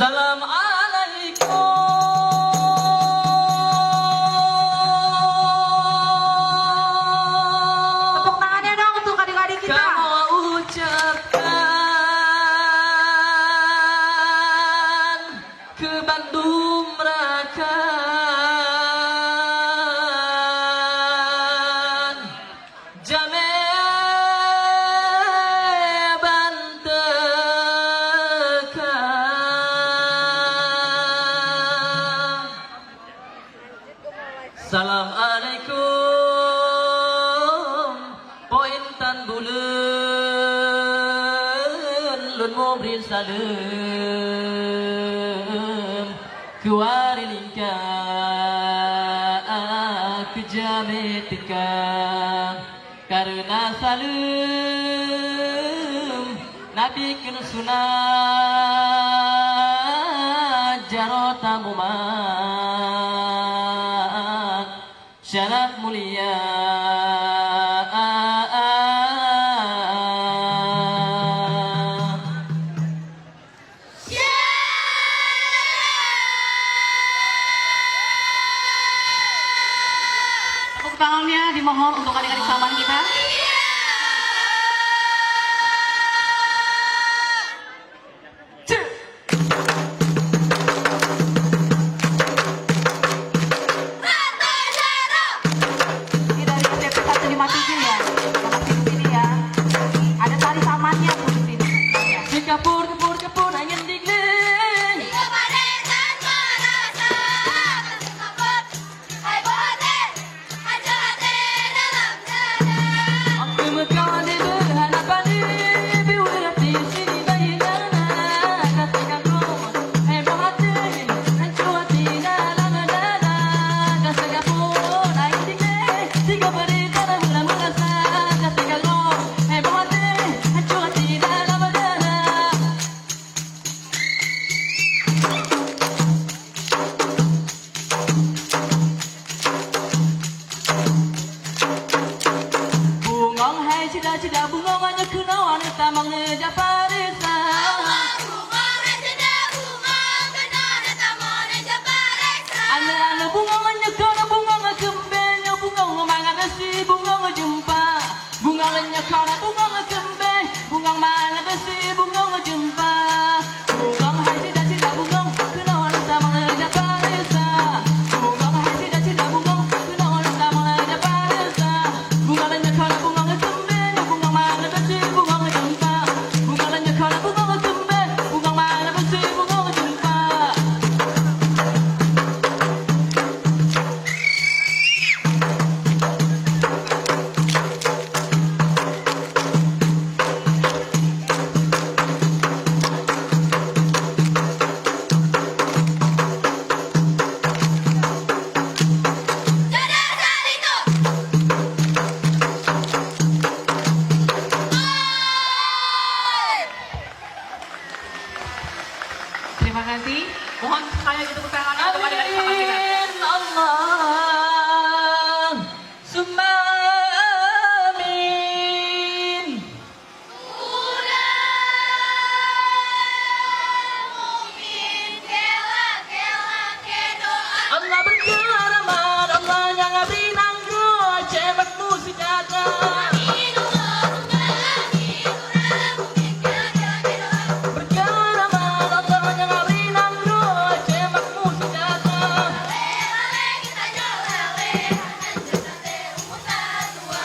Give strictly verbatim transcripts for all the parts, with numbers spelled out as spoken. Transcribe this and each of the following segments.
Assalamualaikum. Tepuk tangannya dong untuk adik-adik kita. Kamoe ucapkan keu bandum rakan. Jamé ban teuka. Salam alaikum, po intan buleuen, lôn mubri saleuem. Keuwari lingka keu jamé teuka, kareuna saleuem Nabi keuneuk sunat jaroe tamumat syaraf mulia. Tepuk tangannya dimohon untuk adik-adik saman kita. Cek. Ini dari S T P satu lima tujuh ya, yang masih di sini ya. Ada tari samannya pun di sini. Sikapur, kapur, kapur, angin dingin. Bungong hai sida-sida bungong, nyoe keunoe neutamong neujak paresa. Aneuk-aneuk bungong, nyoe keunoe bungong keumbeng, nyoe bungong mangat beusi bungong jeumpa. Bungong nyoe keunoe bungong keumbeng, bungong mangat beusi bungong jeumpa. Bungong hai sida-sida bungong, keunoe neutamong neujak paresa. Bungong hai sida-sida bungong, keunoe neutamong neujak paresa. Bungong nyoe keunoe bungong keumbeng, bungong mangat beusi bungong jeumpa. Bungong nyoe keunoe bungong keumbeng, bungong mangat beusi bungong jeumpa. Terima kasih. Mohon sekali lagi tepuk tangan untuk adik-adik sahabat kita. Amin, Allah. Summa amin. Allah berkeramat, Allah nyang bri nanggroe cemat musik gata. Berkeramat, Allah nyang bri nanggroe cemat musik gata.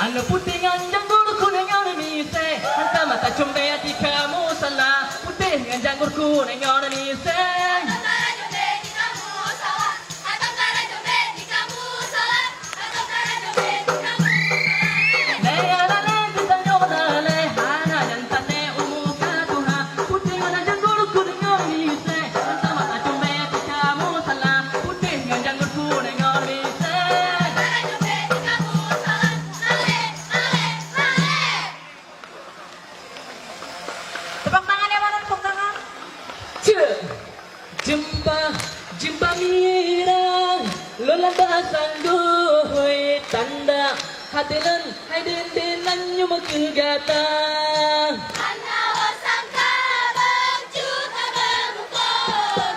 Aneuk putéh ngon janggôt kunéng ngon misée, hantom mata cumbée di kamoe salah. Putéh ngon janggôt kunéng ngon misée. Lé aneuk lé geutanyoe na lé, hana nyang taté umu ka tuha. Putéh ngon janggôt kunéng ngon misée, hantom mata cumbée di kamoe salah. Putéh ngon janggôt kunéng ngon misée. Tepuk tangan ya, Bang, tepuk tangan. Cek. Jeumpa, jeumpa mirang, lôn lam bahasa Inggris tanda hati lôn hai dendeng nan nyoe meukeugata. Hana wasangka bang cut abang mukon.